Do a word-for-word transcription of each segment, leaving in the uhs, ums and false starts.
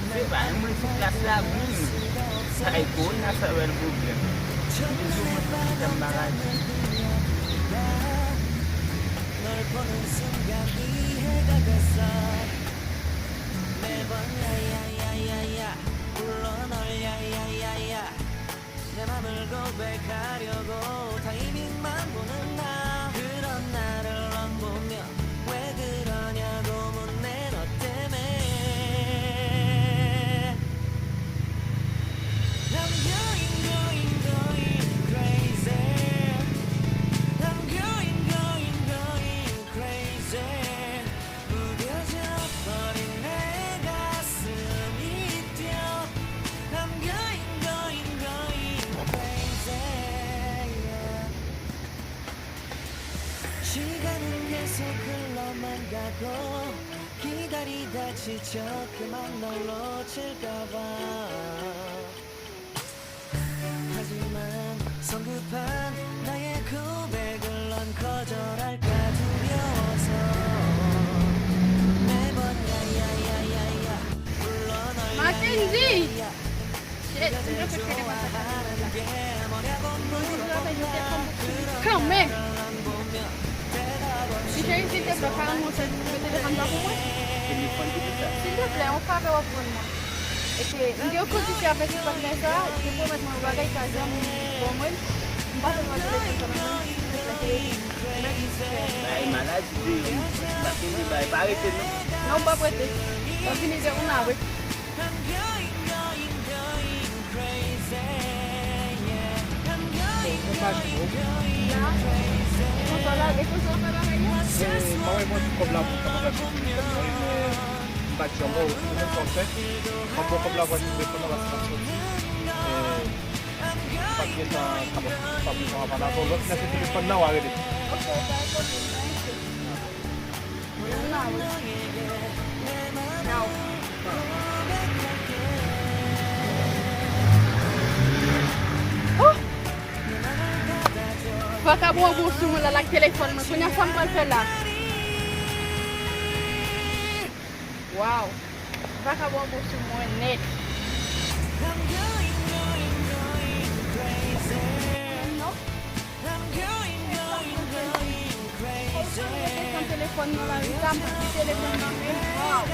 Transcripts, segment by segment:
Se pa mwen sou plas la, wi. Sa e kowona sa ba l pwoblèm. Toujou mwen ki fè m maladi. 내 맘을 고백하려고 타이밍만 보는 나 그런 나를 넌 보며 왜 그러냐고 묻네 너 때문에 I'm going going going crazy I'm going going going crazy 무뎌져 버린 내 가슴이 뛰어 I'm going going going crazy yeah. 시간은 계속 흘러만 가고 기다리다 지쳐 그만 널 놓칠까봐 하지만 성급한 나의 고백을 넌 거절할까 두려워서 매번 야야야야야 불러 널 Mackendy! Shit, m te fè telefòn sa. Kanmenm! Mesye, silteplè, ka rann mwen fè telefòn sa pou mwen? Telefòn ki pou sa? Silteplè, yon favè w ap rann mwen. E ke m te yon kondisyon avèk ti patnè sa, li pwomèt mwen yon bagay ka janm bon mwen, m pa fè l nan telefòn sa nan mwen, silteplè, ke mèt fè. Bay maladi deyò, m pa kenbe bay, pa rete non. Non, m p ap rete. W ap vini de ou nan wi. Bon, konpa jimo. Ya. E konsa w lage, konsa w fè bagay yo? E, mwen reponn kòb la pou kapab achte telefòn nan, e, m pa t janm wè w, ou konn sa w fè? M ap ba w kòb la pou achte telefòn nan paske m ap soti. E, m pa t gentan kapab, m pa t gentan pale avè w. Lè w fin achte telefòn nan, w a rele. Ok, pa gen pwoblèm, pa gen pwoblèm. Nan la wi. Nan. Oh! Vakabon an bon sou mwen la, l ak telefòn mwen. Kounye a sa m pral fè la? Waw. Vakabon an bon sou mwen nèt. Telefòn nan la, Rita, m pran telefòn nan men. Waw.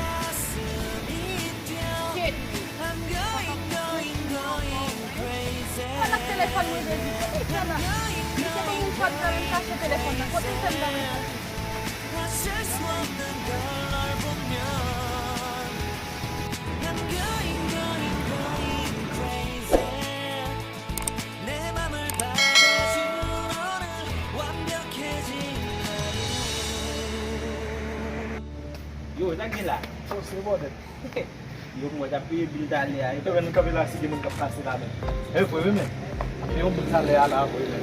Shit. Sa nan telefòn mwen, Jezi. Kote l fè la? Misye konn yon fwa l fè menm kache telefòn nan. Kote l fè m ta menm kache? Yo, sa k gen la? Yo, se bòdèl. Yo, mwen t ap peye bil talè a. Yo, men, nou kanpe la, si gen moun k ap pase la, men. E vre, wi, men. Gen yon bil talè a la, vre, men.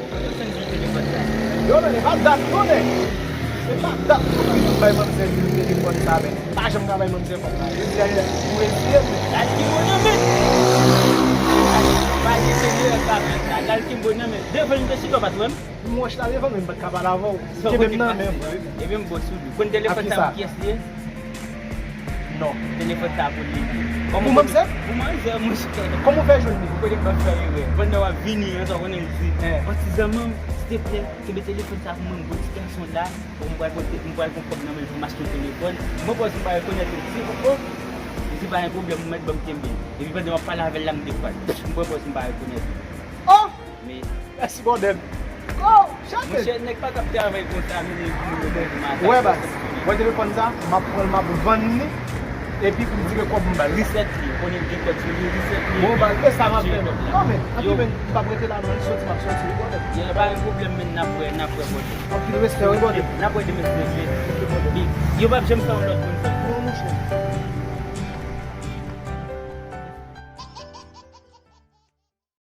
Yo, men, e pa dat, non, men. E pa dat pou nou bay manzè bil telefòn sa, men. Pa janm ka bay manzè kòb la. Yo di a, ou reziye, men. Gad ki bonè, men. Pa gen senyè sa, men. Gad ki bonè, men. Devan l te chita, w pa t wè m? M wè w chita devan, men m pa t ka pale avè w. Kenbe m nan men, vre. Ebyen, m bon sou li. Konn telefòn sa pou kiyès li ye? Non. Telefòn sa pou li. Pou manzè? Pou manzè, monchè. Kòman w fè jwenn li? Ou konnen m pa fè erè. Pandan w ap vini an, sa w konnen l di, patizan m, silteplè, kenbe telefòn sa pou mwen, m gon ti gason la, pou m pral pote, m pral gon kòb nan men l pou m achte yon telefòn. Mwen pòz m pa rekonèt li. Li di, oh, oh. Li di, pa gen pwoblèm, ou mèt ban m kenbe l. Epi pandan m ap pale avè l la, m dekwat. M pran pòz m pa rekonèt li. Oh! Men mèsi, bòdèl. Oh, chante. Monchè, nèg pa t ap travay konsa, men nèg vin yo manje maten. Wè, baz. Wè telefòn sa, m ap pran l, m ap vann li. Epi pou m tire kòb m ba l. Reset li, konnen l gen kòd sou li, reset li. Bon, baz, e sa m ap fè, men. Non, men, anpi, men, m p ap rete la, non, li soti, m ap soti, wi, bòdèl. Yo, pa gen pwoblèm, men n ap wè, n ap wè, bòdèl. Anpil respè, wi, bòdèl. N ap wè demen, silvouplè. Yo p ap janm fè yon lòt moun fè.